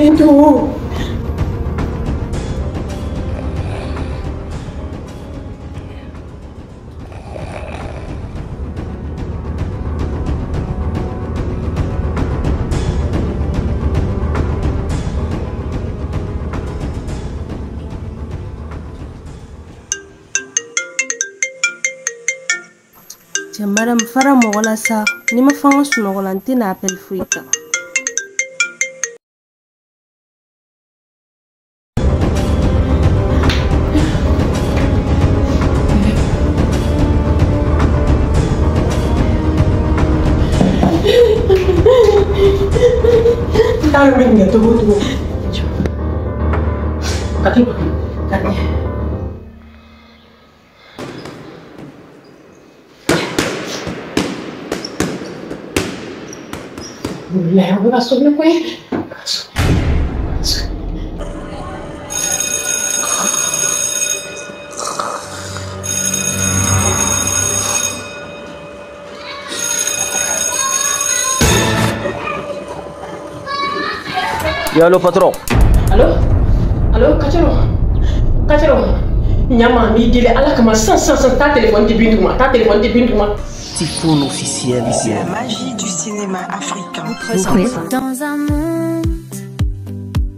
Bintu. Madame fara mɔgɔ la sa, n'i ma fɛn ka sunɔgɔ la n tɛna appel foyi ta. N t'a dɔn n bɛ nin kɛ cogo o cogo. Kati, Kati. Leo bɛ ka sonner koyi. Allo patron. Allo? Allo Kacero. Kacero. Ɲama n b'i deli Ala kama sisan sisan sisan taa téléphone di Bintu ma. Taa téléphone di Bintu ma. Typhoon officiel. La magie du cinéma africain. Dans un monde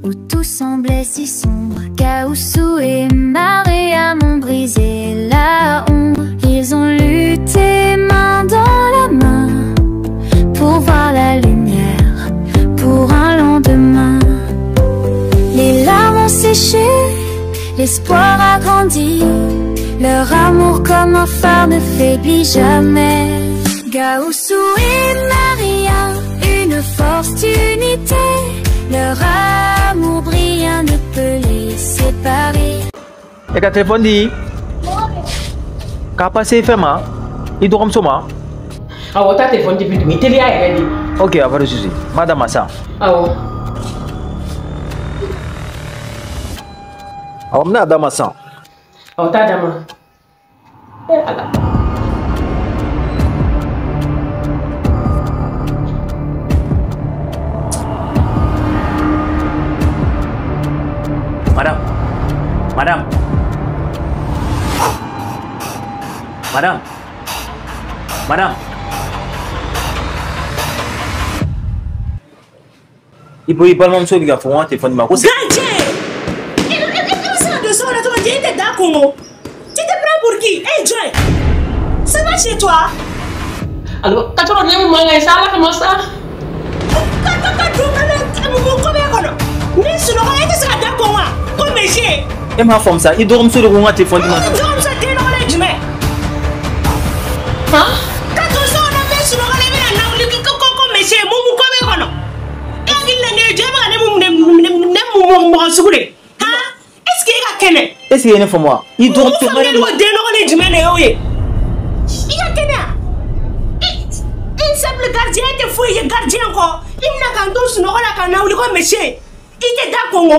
où tout semblait si sombre, Gaoussou et Mariam ont brisé la ombre. Ils ont lutté main dans la main pour voir la lumière, pour un lendemain. Les larmes ont séché, l'espoir a grandi. Leur amour comme un phare ne faiblit jamais. Gaoussou et Maria, une force d'unité. Leur amour brillant ne peut les séparer. E ka téléphone di? K'a passé fɛn ma? I dɔgɔmuso ma? Awɔ, taa téléphone di Bintu ma, i teliya yɛrɛ de. Ok, a pas de souci. Madame ma sa. Awɔ. Awɔ, n bɛna d'a ma sisan. Awɔ, taa d'a ma. Eh Ala. Madame. Madame. Madame. Madame. I bɔ i balimamuso bɛ k'a fɔ ko n ka téléphone di ma ko. Gardien! I bɛ se ka don so kɔnɔ cogo di? E tɛ da kun o. Tu te prends pour qui? Hey Joy! Ça va chez toi? Allo, Kacero nin ye mun mankan ye sa Ala kama sa. Ka ka ka don ka na mun ko b'e kɔnɔ? Ni sunɔgɔ e tɛ se ka da kun wa? Ko monsieur. E m'a faamu sa, i dɔgɔmuso de ko n ka téléphone di ma. Dɔgɔmuso den nɔgɔlen jumɛn? Han? Ka to so kɔnɔ n bɛ sunɔgɔ la i bɛna na wuli ko ko ko monsieur mun ko b'e kɔnɔ? E hakili la ne ye jɔn? E bɛ ka ne mun ne mun mɔgɔ sugu de? Han? Est ce que e ka kɛnɛ? Est ce que e ye ne faamu wa? I dɔgɔmuso. Mun faamuyali ko den nɔgɔlen jumɛn de y'o ye? I ka kɛnɛ wa? I simple gardien e tɛ foyi ye gardien kɔ. I bɛna ka n to sunɔgɔ la ka na wuli ko monsieur i tɛ da kɔngɔ.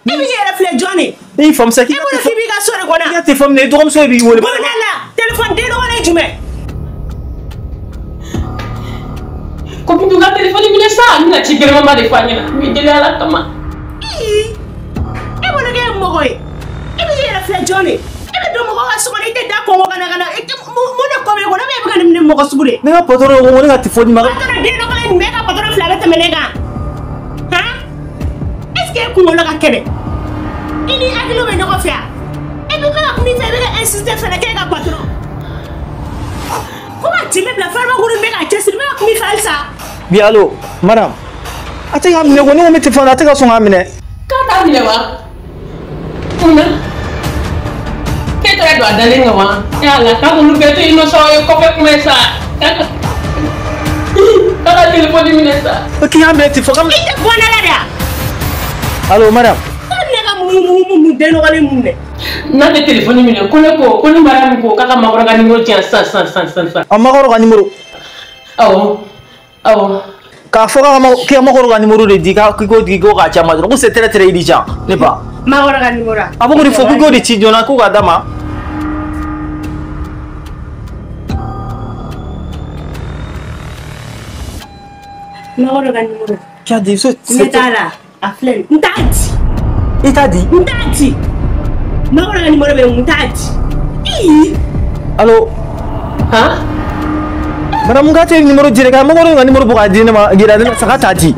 E bɛ yɛrɛ filɛ jɔn de? Ne y'i faamu sa k'i E bolo k'i b'i ka so de kɔnɔ. I ka téléphone minɛ, i dɔgɔmuso de b'i wele. Bɔ ne la, téléphone den nɔgɔlen jumɛn? Ko Bintu ka téléphone minɛ sa, n bɛna ci gɛlɛnmanba de fɔ a ɲɛna. N b'i deli Ala kama. Ii! E bolo k'e ye mɔgɔ ye. E bɛ yɛrɛ filɛ jɔn de? E bɛ don mɔgɔ ka so kɔnɔ i tɛ da kɔngɔ ka na ka na mun de kɔ b'e kɔnɔ? E bɛ ka nin mɔgɔ sugu de? Ne ka patron ko ko ne ka téléphone di ma. Patron den nɔgɔlen nin bɛ e ka patron fila bɛ tɛmɛ ne kan. Han? Est ce que e kunkolo ka kɛnɛ? I ni hakili bɛ ɲɔgɔn fɛ wa? E bɛ ka kuma i fɛ i bɛ ka insister fɛnɛ k'e ka patron. Ko ka jeli bila faribakuru bɛ ka cɛsiri n bɛ ka kuma i fɛ halisa. Bi allo madame. A tɛ k'a minɛ ko ne ko n bɛ téléphone a tɛ ka sɔn k'a minɛ. K'a t'a minɛ wa? Mun na? K'e tɛgɛ don a dalen kan wa? E Ala k'a k'olu bɛɛ to yen nɔ sa o ye kɔfɛ kuma ye sa. K'a ka téléphone minɛ sa. K'i y'a minɛ téléphone. I tɛ bɔ ne la de wa? Allo madame. Ko ne ka mun den nɔgɔlen mun dɛ? N'a tɛ téléphone minɛ ko ne ko ko ni madame ko k'a ka Makɔrɔ ka numéro di yan sisan sisan sisan sisan. A Makɔrɔ ka numéro. Awɔ awɔ. K'a fɔ k'i ka Makɔrɔ ka numéro de di k'i k'o di k'o k'a ci a ma dɔrɔn ko c'est très très urgent ne ba. Makɔrɔ ka numéro. A b'o de fɔ k'i k'o de ci joona k'o k'a d'a ma. Makɔrɔ ka numéro. K'a di so. Ne t'a la. A filɛ nin, n t'a di. I t'a di? N t'a di. Makɔrɔ ka numéro bɛ n kun, n t'a di. Ii. Allo. Han? Madame k'a tɛ numéro di dɛ, ka Makɔrɔ ka numéro bɔ k'a di ne ma, yira ne la sa k'a t'a di.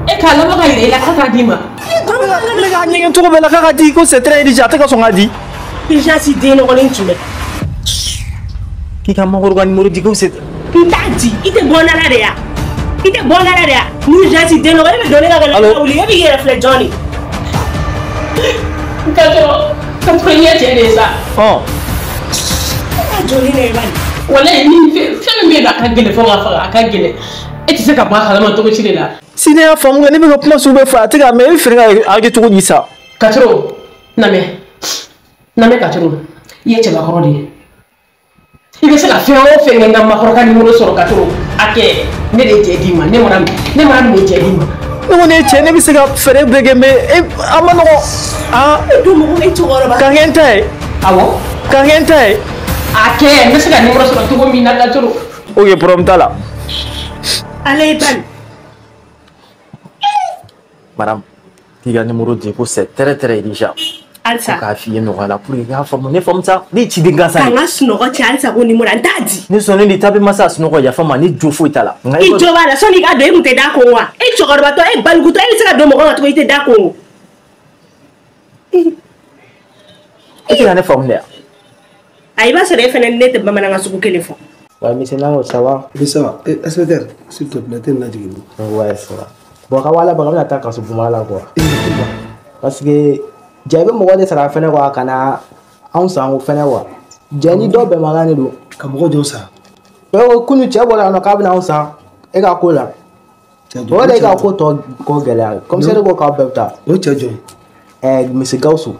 E k'a laban ka yira i la k'a t'a d'i ma. Ne k'a ɲɛgɛn cogo bɛɛ la k'a ka di ko c'est très urgent, a tɛ ka sɔn k'a di. Urgence den nɔgɔlen jumɛn? K'i ka Makɔrɔ ka numéro di ko c'est. N t'a di, i tɛ bɔ n da la de ya. I tɛ bɔ n da la de ya. Ni urgence den nɔgɔlen e bɛ don ne ka ka wuli, e b'i yɛrɛ filɛ jɔn de? Ka sɔrɔ i ɲɛ cɛ de ye sa. Ɔn. E ka joli ne ye bani. Walayi ni fɛn min bɛ yen nɔ a ka gɛlɛn fo ka faga, a ka gɛlɛn. E tɛ se ka bɔ a kalama cogo si de la. Si ne y'a faamu ne bɛ ka kuma sugu bɛɛ fɔ a tɛ k'a mɛn, e bɛ fɛɛrɛ k'a kɛ cogo di sa? Katoro, namɛ. Namɛ Katoro, i ye cɛbakɔrɔ de ye. I bɛ se ka fɛn o fɛn kɛ n ka Makɔrɔ ka numéro sɔrɔ Katoro, a kɛ ne de ye jɛ d'i ma, ne mara min ye jɛ d'i ma. Ne ko ne ye cɛ, ne bɛ se ka fɛɛrɛ bɛɛ kɛ mais a ma nɔgɔn. Ah. E dun mɔgɔ e cɛkɔrɔba. Ka kɛ n ta ye. Awɔ. Ka kɛ n ta ye. A kɛ n bɛ se ka numéro sɔrɔ cogo min na Katoro. Ok, problème t'a la. Ale ye bani. Madame, k'i ka numéro di ko c'est très très urgent. Halisa. Ko k'a f'i ye nɔgɔya la pour que i k'a faamu, ne faamu sa, ne ye ciden gansan de. Ka n ka sunɔgɔ cɛ halisa ko numéro n t'a di. Ne sɔnnen de ta bɛ masa sunɔgɔ yafa ma, ne jo foyi t'a la. I jo b'a la sɔnni i ka don e kun tɛ da ko wa? E cɛkɔrɔbatɔ e balikutɔ e bɛ se ka don mɔgɔ kan cogo i tɛ da ko. E tɛ ka ne faamu dɛ. A i b'a sɔrɔ e fɛnɛ ne tɛ bamanankan sugu kelen fɔ. Ouais, monsieur Nango, ça va? Oui, ça va. Eh, inspecteur, s'il te plaît, t'es najigin. Ouais, ça va. Bon, ka wala ba ka taa kaso buma la quoi. Parce que ja i bɛ mɔgɔ de sara fɛnɛ quoi ka na anw san o fɛnɛ quoi. Ja ni dɔw bɛnbakan de don. Ka mɔgɔ jɔn san? Donc kunu cɛ bɔra yan nɔ k'a bɛna anw san e ka ko la. O de ka ko tɔ ko gɛlɛya. Commissaire ko k'aw bɛɛ bɛ taa. O cɛ jɔn? Monsieur Gawusu.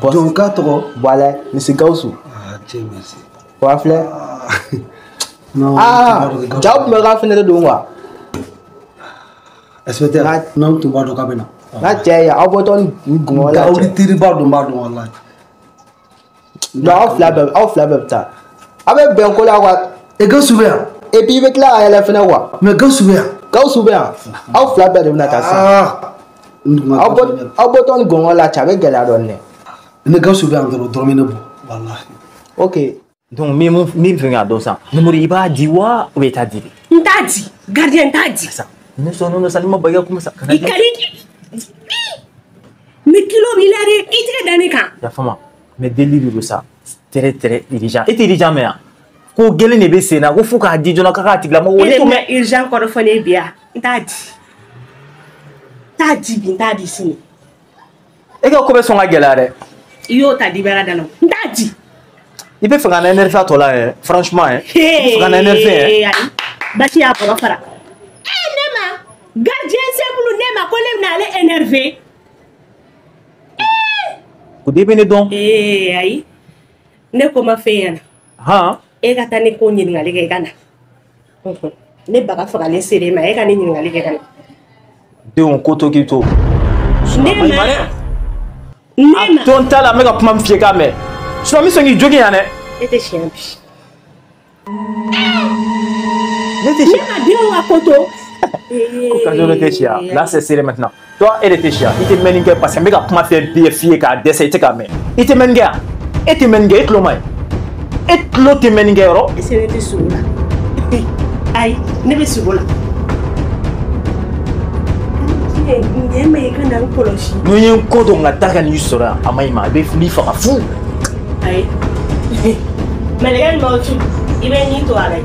Jɔn k'a tɔgɔ? Voilà, monsieur Gawusu. Ah, Dieu merci. Wa filɛ. Non, ah, jaw tun bɛ k'a fɛnɛ de don quoi. Inspecteur, n'anw tun b'a dɔn k'a bɛ na. N ka cɛ ye aw bɔtɔ ni gɔngɔn la. Aw teri b'a dɔn, b'a dɔn walahi. Non, aw fila bɛɛ bɛ taa. Aw bɛ bɛn ko la quoi. E Gawusu bɛ yan. Et puis i bɛ tila ka yɛlɛ fɛnɛ quoi. Mais Gawusu bɛ yan. Gawusu bɛ yan. Aw fila bɛɛ de bɛna taa sisan. Aw bɔtɔ ni gɔngɔn la cɛ a bɛ gɛlɛya dɔɔnin dɛ. Ni Gawusu bɛ yan dɔrɔn dɔrɔmɛ ne bɔ walahi. Ok. Donc min fɛn k'a dɔn sisan, numéro i b'a di wa ou bien i t'a di de? N t'a di, gardien n t'a di. Ne sɔn ne sa ne ma ba i ka kuma sa. I ka di ni kilo b'i la dɛ, i tɛgɛ da ne kan. Yafa ma, mais deli de don sa, très très urgent. E tɛ urgent mɛn yan? Ko gɛlɛn de bɛ sen na, ko fo k'a di joona k'a k'a tigilamɔgɔ wele. E de bɛna urgent kɔrɔ fɔ ne ye bi yan, n t'a di. N t'a di bi, n t'a di sini. E ka ko bɛ sɔn ka gɛlɛya dɛ. I y'o ta dibara da la, n t'a di. I bɛ fɛ ka n énerver a tɔ la yɛrɛ, franchement hein. I bɛ fɛ ka n énerver hein. Ayi, basi y'a bɔrɔ fara. E ne ma gardien simple ne ma ko ne bɛna ale énerver. O de bɛ ne dɔn. Ee ayi, ne ko ma f'e ɲɛna. Han? E ka taa ne ko ɲininkali kɛ i ka na. Ne baga fagalen ser'e ma, e ka ne ɲininkali kɛ ka na. Denw ko to k'i to. Ne ma. Ne ma. A to n ta la, n bɛ ka kuma min f'i ye k'a mɛn. Sinon n bɛ sɔn k'i jogin yan dɛ. E tɛ siɲɛ bi. Ne tɛ siɲɛ. Ne ma denw ka ko to. Ko Kajo ne tɛ siɲɛ. Là c'est sérieux maintenant. Toi e de tɛ siɲɛ. I tɛ mɛnni kɛ parce que n bɛ ka kuma fɛn bɛɛ f'i ye k'a dɛsɛ i tɛ k'a mɛn. I tɛ mɛnni kɛ yan. E tɛ mɛnni kɛ, e tulo ma ɲi. E tulo tɛ mɛnni kɛ yɔrɔ. Est-ce que ne tɛ sogo la? Ayi, ne bɛ sogo la. Ɲɛ ma i ka na n kɔlɔsi. N'o ye n ko dɔn ka taa ka n'i sɔrɔ yan, a ma ɲi ma, a bɛ n'i faga fu. Ayi. Mɛlɛkɛ nin b'aw tu, i bɛ ɲin to a la.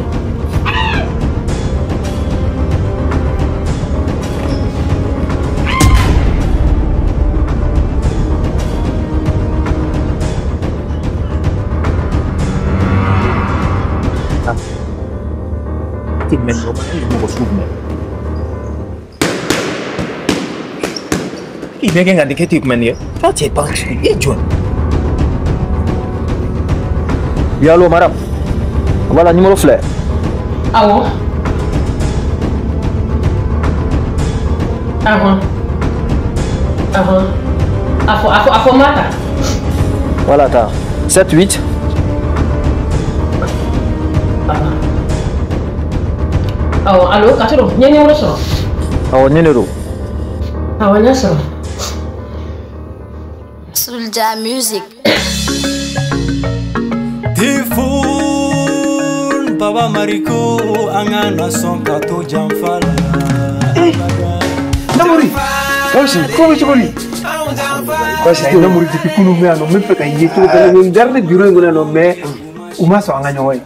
Tɛ mɛn dɔrɔn, e mɔgɔ sugu jumɛn? I bɛ kɛ ka nin kɛ ten kuma nin kɛ. Toi tu es parti, i ye jɔn ye? Oui, allô, madame. Voilà, numéro filɛ. Awɔ. Ahɔn. Ahɔn. A fɔ ma ta. Voilà, ta. 7, 8. Awɔ, allo, Katoro, n ye numéro sɔrɔ. Awɔ, ne de don. Awɔ, n y'a sɔrɔ. Soulja Music. Tifun Baba Mariko an ka na sɔn ka to janfa la. Namori, Gawusu, ko bɛ cogo di? Baasi tɛ Namori depuis kunun bɛ yan nɔ, n bɛ fɛ ka ye cogo bɛɛ la, n garde bureau in kɔnɔ yan nɔ, mais u ma sɔn an ka ɲɔgɔn ye.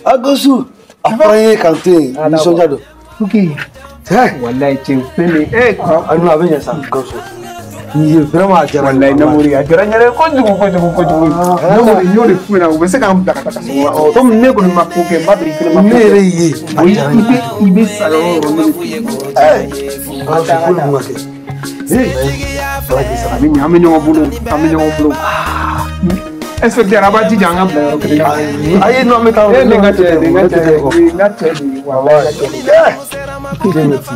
A Gawusu, a fɔra n ye k'an to yen, nisɔndiya don. Ok. Walayi cɛ, fɛn min, a non, a bɛ ɲɛ sa Gawusu. Nin ye vraiment a diyara n ye. Walayi Namori, a diyara n yɛrɛ kojugu kojugu kojugu. Namori, n y'o de f'u ɲɛna, u bɛ se k'an bila ka taa kaso la. Komi ne kɔni ma ko kɛ, n b'a dɔn i fɛnɛ ma ko kɛ. Ne yɛrɛ ye, a diyara n ye. I bɛ sa yɔrɔ o yɔrɔ, ne bɛ f'i ye. Gawusu, ko nin ma kɛ. Ala k'i sara, a bɛ ɲɛ, an bɛ ɲɔgɔn bolo, an bɛ ɲɔgɔn bolo. Inspecteur, a b'a jija an ka bila yɔrɔ kelen na. Ayi, non, an bɛ taa. Nin ka cɛ, nin ka cɛ, nin ka cɛ de ye, walayi. Dieu merci.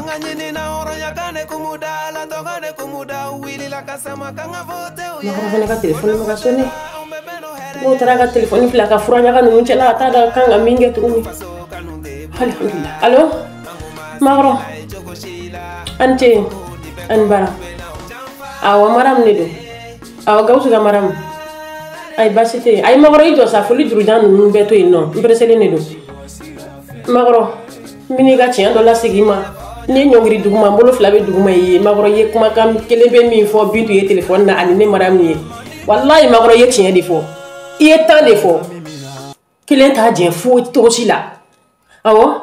Makɔrɔ fana ka telefɔni ma ka sonné. N'o taara ka telefɔni bila ka fura ɲaga ninnu cɛla, a t'a dɔn kan ka min kɛ tuguni. Alhamdulilah. Allo, Makɔrɔ, a ni ce, a ni baara. Awɔ, Maramu de don. Awɔ, Gawusu ka Maramu. Ayi, baasi tɛ yen. Ayi, Makɔrɔ, i jɔ sa, foli jurujan ninnu bɛɛ to yen nɔ, n pereselen de don. Makɔrɔ, n bɛ n'i ka tiɲɛ dɔ lasegin i ma. N'i ye ɲɔngiri duguma, n bolo fila bɛ duguma i ye. Makɔrɔ, i ye kumakan kelen bɛ min fɔ Bintu ye telefɔni na ani ne Maramu ye. Walayi Makɔrɔ, i ye tiɲɛ de fɔ. I ye tan de fɔ. Kelen t'a jɛ foyi cogo si la. Awɔ.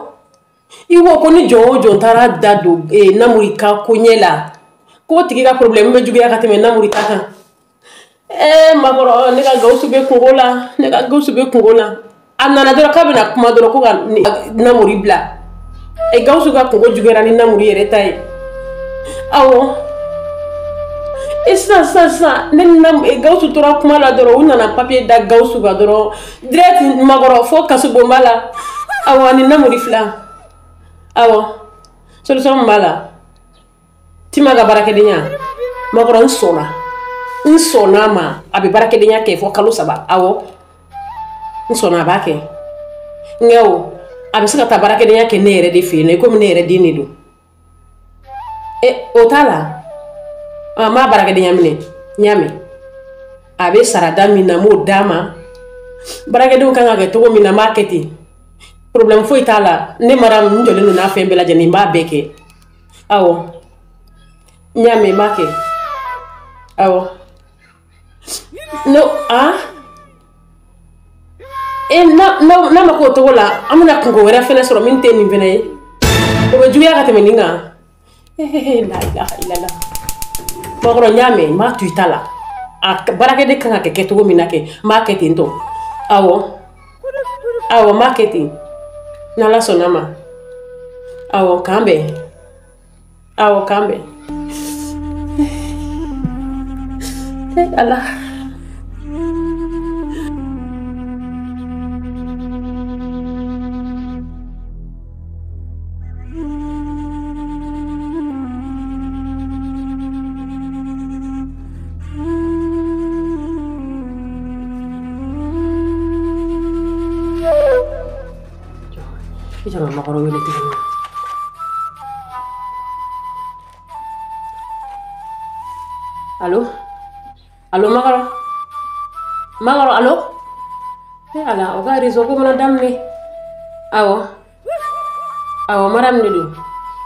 I ko ni jɔn o jɔn taara da don Namori ka koɲɛ la, k'o tigi ka problème bɛ juguya ka tɛmɛ Namori ta kan. Makɔrɔ, ne ka Gawusu bɛ kungo la, ne ka Gawusu bɛ kungo la. A nana dɔrɔn k'a bɛna kuma dɔrɔn ko ka Namori bila. Gawusu ka kungo juguyara ni Namori yɛrɛ ta ye. Awɔ. Sisan sisan sisan, ne ni Gawusu tora kuma la dɔrɔn, u nana papier da Gawusu kan dɔrɔn direct Makɔrɔ fo kasobonba la. Awɔ, ani Namori fila. Awɔ, solution min b'a la, Tima ka baarakɛdenya, Makɔrɔ, n sɔnna. N sɔnna a ma, a bɛ baarakɛdenya kɛ fo kalo 3. Awɔ, n sɔnna, a b'a kɛ. Nka o, a bɛ se ka taa baarakɛdenya kɛ ne yɛrɛ de fɛ yen nɔ, i komi ne yɛrɛ den de don. O t'a la, n m'a baarakɛdenya minɛ, n y'a mɛn. A bɛ sarada min na, n b'o d'a ma. Baarakɛdenw kan ka kɛ cogo min na, n b'a kɛ ten. Problème foyi t'a la, ne Maramu, n jɔlen don n'a fɛn bɛɛ lajɛlen, n b'a bɛɛ kɛ. Awɔ, n y'a mɛn, n b'a kɛ. Awɔ. No, n'a ma k'o cogo la, an bɛna kungo wɛrɛ fɛnɛ sɔrɔ min tɛ nin fɛnɛ ye. O bɛ juguya ka tɛmɛ nin kan. La ilaha illallah. Makɔrɔ, n y'a mɛn, n b'a to i ta la. A baarakɛden kan ka kɛ cogo min na kɛ, n b'a kɛ ten tɔ. Awɔ. Awɔ, n b'a kɛ ten. N'Ala sɔnna ma. Awɔ, k'an bɛn. Awɔ, k'an bɛn. Ala. I jɔ ka Makɔrɔ wele tuguni. Allo? Allo, Makɔrɔ? Makɔrɔ, allo? Ala, o ka réseau ko mana daminɛ. Awɔ. Awɔ, Maramu de don.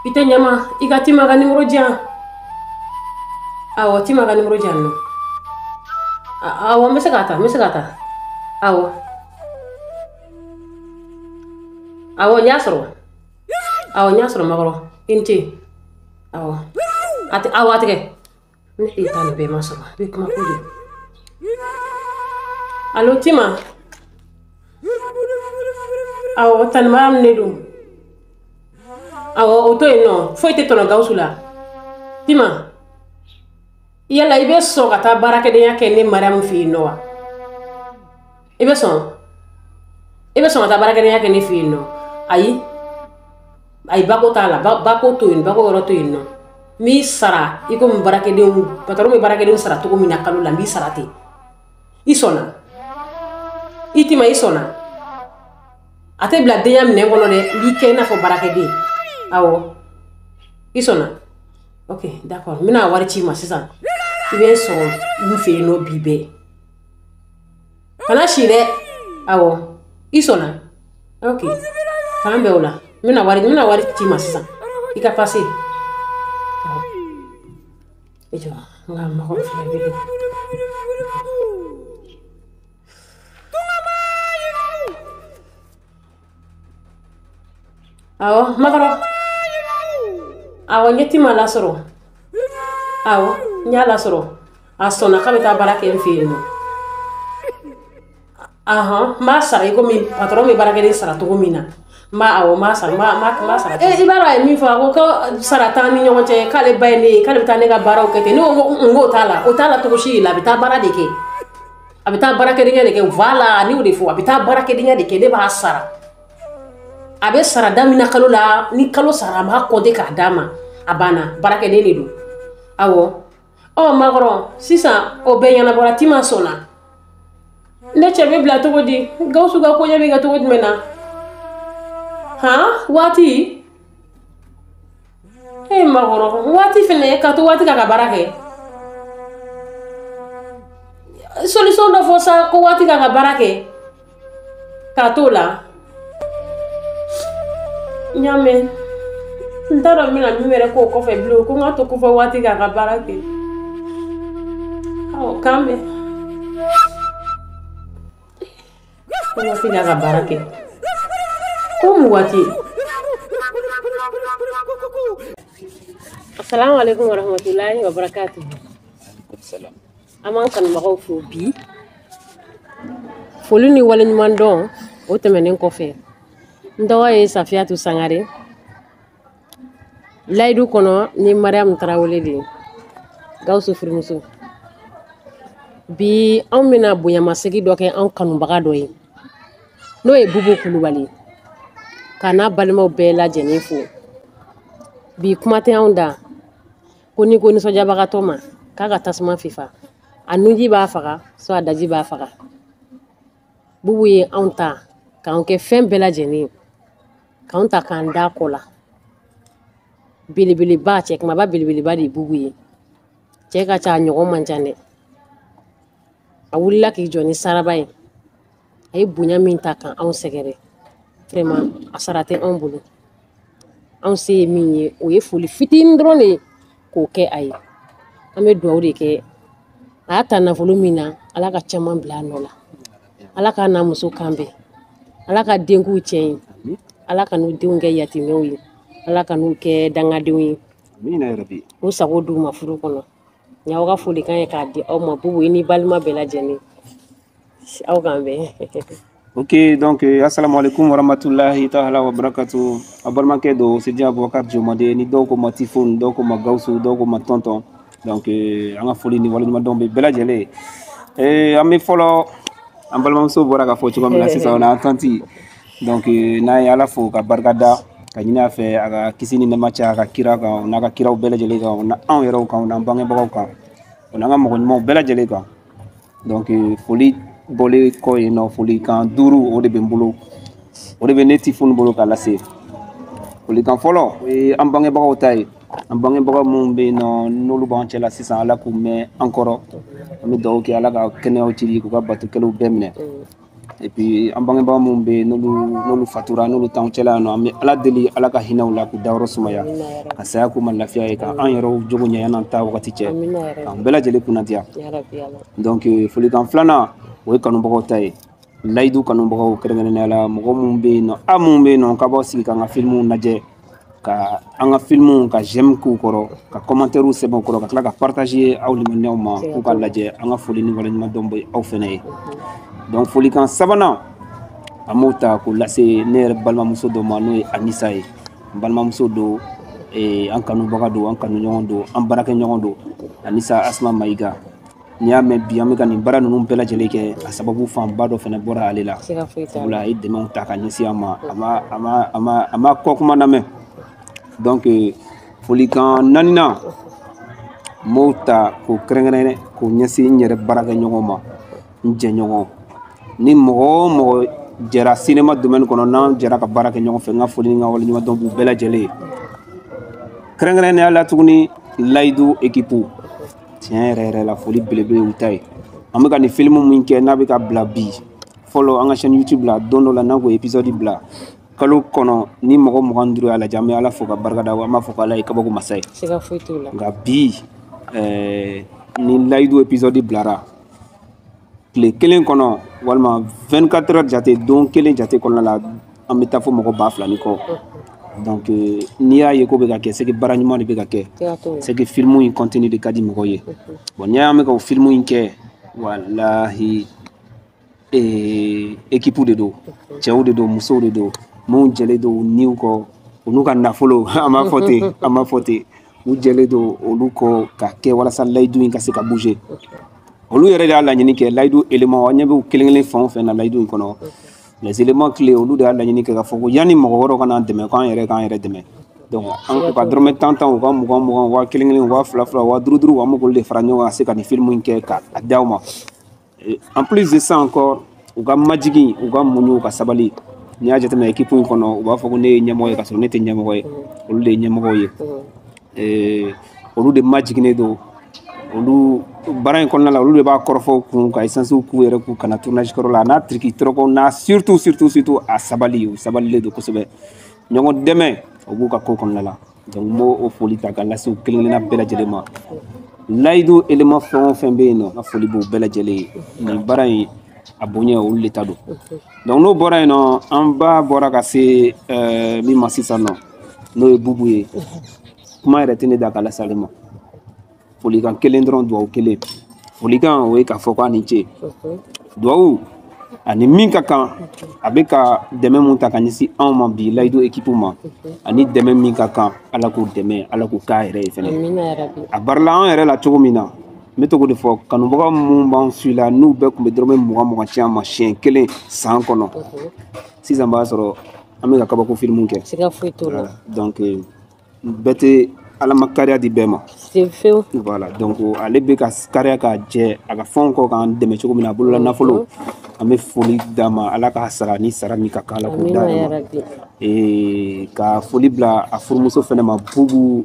I tɛ ɲama, i ka Tima ka numéro di yan. Awɔ, Tima ka numéro di yan nɔ. Awɔ, n bɛ se k'a ta, n bɛ se k'a ta. Awɔ. Awɔ, n y'a sɔrɔ. Awɔ, n y'a sɔrɔ Makɔrɔ. I ni ce. Awɔ. Awɔ, a tigɛ. Ne e ta nin bɛɛ ma sɔrɔ. I bɛ kuma kojugu. Allo, Tima. Awɔ, Tani Maramu de don. Awɔ, o to yen nɔ. Foyi tɛ tɔnɔ Gawusu la. Tima, yala i bɛ sɔn ka taa baarakɛdenya kɛ ne Maramu fɛ yen nɔ wa? I bɛ sɔn? I bɛ sɔn ka taa baarakɛdenya kɛ ne fɛ yen nɔ? Ayi. Ayi, bako t'a la. Bako to yen, bako yɔrɔ to yen nɔ. N b'i sara i komi baarakɛdenw, patɔrɔn bɛ baarakɛdenw sara cogo min na kalo la, n b'i sara ten. I sɔnna? I Tima, i sɔnna? A tɛ bila denya minɛn kɔnɔ dɛ, n b'i kɛ i n'a fɔ baarakɛden. Awɔ, i sɔnna? Ok, d'accord. N bɛna wari ci i ma sisan. I bɛ n sɔrɔ n fɛ yen nɔ bi bɛɛ. Kana si dɛ. Awɔ. I sɔnna. Ok. K'an bɛn o la. N bɛna wari ci i ma sisan. I ka passe. Awɔ. I jɔ n ka makɔrɔ filɛ wele. Awɔ, makɔrɔ. Awɔ, n ye Tima lasɔrɔ. Awɔ, n y'a lasɔrɔ. A sɔnna k'a bɛ taa baara kɛ n fɛ yen nɔ. Ahan, n b'a sara i komi patɔrɔn bɛ baarakɛden sara cogo min na. N b'a awɔ, n b'a sara, n b'a sara. I b'a dɔn a ye min fɔ, a ko sara t'an ni ɲɔgɔn cɛ, k'ale ba ye ne ye, k'ale bɛ taa ne ka baaraw kɛ ten. Ne ko n k'o t'a la, o t'a la cogo si la, a bɛ taa baara de kɛ. A bɛ taa baarakɛdenya de kɛ, voilà, ne y'o de fɔ, a bɛ taa baarakɛdenya de kɛ, ne b'a sara. A bɛ sara daminɛ kalo la, ni kalo sara a b'a compter k'a d'a ma, a banna, baarakɛden de don. Awɔ. Ɔ makɔrɔ, sisan o bɛɛ ɲɛnabɔra, Tima sɔnna. Ne cɛ bɛ bila cogo di? Gawusu ka koɲɛ bɛ kɛ cogo jumɛn na? Han, waati? E makɔrɔ, waati fɛnɛ, ka to waati k'a ka baara kɛ. Solution dɔ fɔ sa ko waati k'a ka baara kɛ. K'a t'o la. N y'a mɛn. N t'a dɔn n bɛna min wɛrɛ k'o kɔfɛ bilen, ko n k'a to ko fɔ waati k'a ka baara kɛ. Awɔ, k'an bɛn. Ko waati k'a ka baara kɛ. Ko mun waati? Assalamu alaikum warahmatullahi wabarakatuh. An b'an kanubagaw fo bi. Foli ni waleɲuman dɔn o tɛmɛnen kɔfɛ. N tɔgɔ ye Safiyatu Sangare. Layidu kɔnɔ ni Mariam Tarawele de ye. Gawusu furumuso. Bi anw bɛna bonyamasegin dɔ kɛ anw kanubaga dɔ ye. N'o ye Bubu Kulubali. K'a n'a balimaw bɛɛ lajɛlen fo. Bi kuma tɛ anw da. Ko n'i ko nisɔndiyabagatɔ ma k'a ka tasuma fifa. A nunji b'a faga, soit a daji b'a faga. Bubu ye anw ta k'anw kɛ fɛn bɛɛ lajɛlen ye. K'anw ta k'an da kɔ la. Belebeleba, cɛ kumaba belebeleba de ye Bubu ye. Cɛ ka ca, a ɲɔgɔn man ca dɛ. A wulila k'i jɔ ni saraba ye. A ye bonya min ta k'anw sɛgɛrɛ. Vraiment, a sara tɛ anw bolo. Anw se ye min ye, o ye foli fitinin dɔrɔn de ye k'o kɛ a ye. An bɛ dugawu de kɛ. A y'a ta nafolo min na, Ala ka caman bila a nɔ la. Ala k'a n'a muso kan bɛn. Ala ka den k'u cɛ ye. Ala ka n'u denw kɛ yatimɛw ye. Ala ka n'u kɛ dangadenw ye. U sago d'u ma furu kɔnɔ. Nin y'aw ka folikan ye k'a di aw ma. Bubu, i ni balima bɛɛ lajɛlen. Aw k'an bɛn. Ok, donc assalamu alaikum warahmatullahi ta'ala wabarakatuh. A balimakɛ don Sidi Abubakar Jomade, ni dɔw ko ma Tifon, dɔw ko ma Gawusu, dɔw ko ma Tonton. Donc an ka foli ni waleɲumandɔn bɛ bɛɛ lajɛlen ye. An bɛ fɔlɔ, an balimamuso bɔra k'a fɔ cogo min na sisan, o n'an tanti. Donc n'an ye Ala fo ka barika da, ka ɲini a fɛ a ka kisi ni nɛɛma caya a ka kira kan, o n'a ka kiraw bɛɛ lajɛlen kan, o n'anw yɛrɛw kan, o n'an bangebagaw kan, o n'an ka mɔgɔ ɲumanw bɛɛ lajɛlen kan. Donc foli bɔlen kɔ yen nɔ, folikan 5 o de bɛ n bolo, o de bɛ ne Tifon bolo k'a lase. Folikan fɔlɔ o ye an bangebagaw ta ye. An bangebagaw minnu bɛ yen nɔ n'olu b'an cɛla sisan, Ala k'u mɛn an kɔrɔ. An bɛ dugawu kɛ Ala ka kɛnɛyaw cili, k'u ka batokɛlaw bɛɛ minɛ. Et puis an bangebagaw minnu bɛ yen n'olu fatura, n'olu t'anw cɛla yan nɔ, an bɛ Ala deli Ala ka hinɛ u la k'u dayɔrɔ sumaya, ka saya k'u ma lafiya ye, ka an yɛrɛw jogo ɲɛ yan'an ta wagati cɛ, k'an bɛɛ lajɛlen kunnadiya. Donc folikan filanan o ye kanubagaw ta ye. Layidu kanubagaw kɛrɛnkɛrɛnnenya la, mɔgɔ minnu bɛ yen nɔ, a minnu bɛ yen nɔ k'a b'aw sigi k'an ka filimuw lajɛ, ka an ka filimuw ka j'aime k'u kɔrɔ, ka commentaire sɛbɛn u kɔrɔ, ka tila ka partager aw limaniyaw ma k'u ka lajɛ. An ka foli ni waleɲumandɔn bɛ aw fɛnɛ ye. Donc folikan sabanan an b'o ta k'o lase ne yɛrɛ balimamuso dɔ ma, n'o ye Anisa ye. N balimamuso don, an kanubaga don, an kanuɲɔgɔn don, an baarakɛɲɔgɔn don, Anisa Asma Mayiga. N'i y'a mɛn bi an bɛ ka nin baara ninnu bɛɛ lajɛlen kɛ, a sababu fanba dɔ fɛnɛ bɔra ale la. Sabula a ye dɛmɛw ta ka ɲɛsin an ma, a ma kɔ kuma lamɛn. Donc folikan naaninan n b'o ta k'o kɛrɛnkɛrɛn k'o ɲɛsin n yɛrɛ baarakɛɲɔgɔn ma, n jɛɲɔgɔn. Ni mɔgɔ o mɔgɔ jɛra cinéma domaine kɔnɔ, n'an jɛra ka baara kɛ ɲɔgɔn fɛ, n ka foli ni n ka waleɲumandɔn b'u bɛɛ lajɛlen ye. Kɛrɛnkɛrɛnnenya la tuguni, Layidu équipe tiɲɛ yɛrɛ yɛrɛ la foli belebele u ta ye. An bɛ ka nin film min kɛ n'a bɛ ka bila bi fɔlɔ an ka chaîne YouTube la, don dɔ la n'an k'o épisode bila kalo kɔnɔ ni mɔgɔ 25 y'a lajɛ, an bɛ Ala fo ka barika da, an b'a fɔ k'Ala ye kabako masa ye. Siga foyi t'o la. Nka bi ni Layidu épisode bilara tile kelen kɔnɔ walima 24 heures jate, don kelen jate kɔnɔna la, an bɛ taa fo mɔgɔ 2000 ni kɔ. Donc n'i y'a ye ko bɛ ka kɛ, c'est que baara ɲuman de bɛ ka kɛ, c'est que film in contenu de ka di mɔgɔw ye. Bon, n'i y'a ye an bɛ ka o film in kɛ, walahi équipe de don, cɛw de don, musow de don, minnu jɛlen don u niw kɔ, u n'u ka nafolo, an b'a fɔ ten, an b'a fɔ ten, u jɛlen don olu kɔ ka kɛ walasa Layidu in ka se ka bouger. Olu yɛrɛ de y'a laɲini kɛ, Layidu élément, an ɲɛ bɛ u kelen kelen fɛn o fɛn na Layidu in kɔnɔ, les éléments clés, olu de y'a laɲini kɛ k'a fɔ ko yanni mɔgɔ wɛrɛw ka n'an dɛmɛ, k'an yɛrɛ k'an yɛrɛ dɛmɛ. Donc an u ka dɔrɔmɛ 10 10, u ka 20 20, 1000 1000, 2000 20, 50 50, an bɛ k'olu de fara ɲɔgɔn kan ka se ka nin film in kɛ k'a d'aw ma. En plus de ça encore, u ka majigin, u ka muɲu, u ka sabali. N'i y'a jateminɛ équipe in kɔnɔ, u b'a fɔ ko ne ye ɲɛmɔgɔ ye, k'a sɔrɔ ne tɛ ɲɛmɔgɔ ye, olu de ye ɲɛmɔgɔw ye. Olu de majiginnen don, olu baara in kɔnɔna la, olu de b'a kɔrɔfɔw kun ka essence k'u yɛrɛ kun ka na tournage kɔrɔ la, a n'a tiriki tɔrɔkɔ n'a surtout surtout surtout a sabali, u sabalilen don kosɛbɛ. Ɲɔgɔn dɛmɛ o b'u ka ko kɔnɔna la. Donc n b'o foli ta ka lase u kelen kelenna bɛɛ lajɛlen ma. Layidu élément fɛn o fɛn bɛ yen nɔ, n ka foli b'u bɛɛ lajɛlen ye. Nin baara in a bonya olu de ta don. Donc n'o bɔra yen nɔ, an ba bɔra ka se min ma sisan nɔ, n'o ye Bubu ye. Kuma yɛrɛ tɛ ne da ka lase ale ma. Folikan kelen dɔrɔn, duwawu kelen. Folikan o ye k'a fɔ k'a ni ce. Duwawu ani min ka kan, a bɛ ka dɛmɛ mun ta ka ɲɛsin anw ma bi Layidu équipe ma, ani dɛmɛ min ka kan, Ala k'o dɛmɛ, Ala k'o k'a yɛrɛ ye fɛnɛ. A barila an yɛrɛ la cogo min na, n bɛ to k'o de fɔ kanubaga minnu b'an su la, n'u bɛɛ tun bɛ dɔrɔmɛ 20 20 ci an ma siɲɛ kelen san kɔnɔ, sisan b'a sɔrɔ an bɛ ka kabako film kɛ. Siga foyi t'o la. Donc bɛɛ tɛ Ala ma kariya di bɛɛ ma. Voilà, donc ale bɛ ka kariya ka jɛ a ka fɛnw kɔ k'an dɛmɛ cogo min na, a bolola nafolo, an bɛ foli d'a ma, Ala k'a sara ni sara min ka kan, Ala k'o d'a ma. Ka foli bila a furumuso fɛnɛ ma, Bubu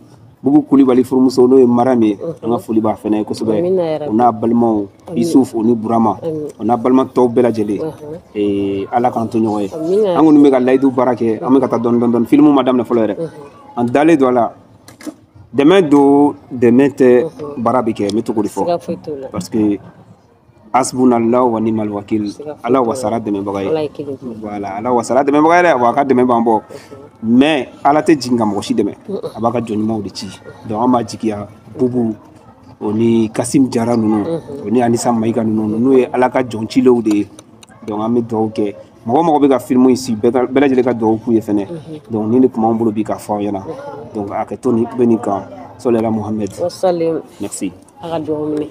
Kulibali furumuso, n'o ye Mariam ye, an ka foli b'a fɛnɛ ye kosɛbɛ, o n'a balimaw Isuf o ni Burama, o n'a balima tɔw bɛɛ lajɛlen. Ala k'an to ɲɔgɔn ye. An kɔni bɛ ka Layidu baara kɛ, an bɛ ka taa dɔɔni dɔɔni dɔɔni, film ma daminɛ fɔlɔ yɛrɛ, an dalen don a la. Dɛmɛ don, dɛmɛ tɛ baara bɛ kɛ, n bɛ to k'o de fɔ, parce que hasbunallahu wa ni'mal wakil, Ala wasara dɛmɛbaga ye. Voilà, Ala wasara dɛmɛbaga ye dɛ, wa a ka dɛmɛ b'an bɔ, mais Ala tɛ jigin ka mɔgɔ si dɛmɛ, a b'a ka jɔn ɲumanw de ci. Donc an b'a jigiya Bubu o ni Kasim Jara ninnu, o ni Anisa Mayiga ninnu, n'u ye Ala ka jɔn cilenw de ye. Donc an bɛ dugawu kɛ mɔgɔ mɔgɔ bɛ ka film in si, bɛɛ lajɛlen ka dugawu k'u ye fɛnɛ. Donc ni de tun b'an bolo bi k'a fɔ aw ɲɛna. Donc a kɛ to nin bɛ nin kan, sɔlila Muhammed. Merci. A ka dugawu minɛ.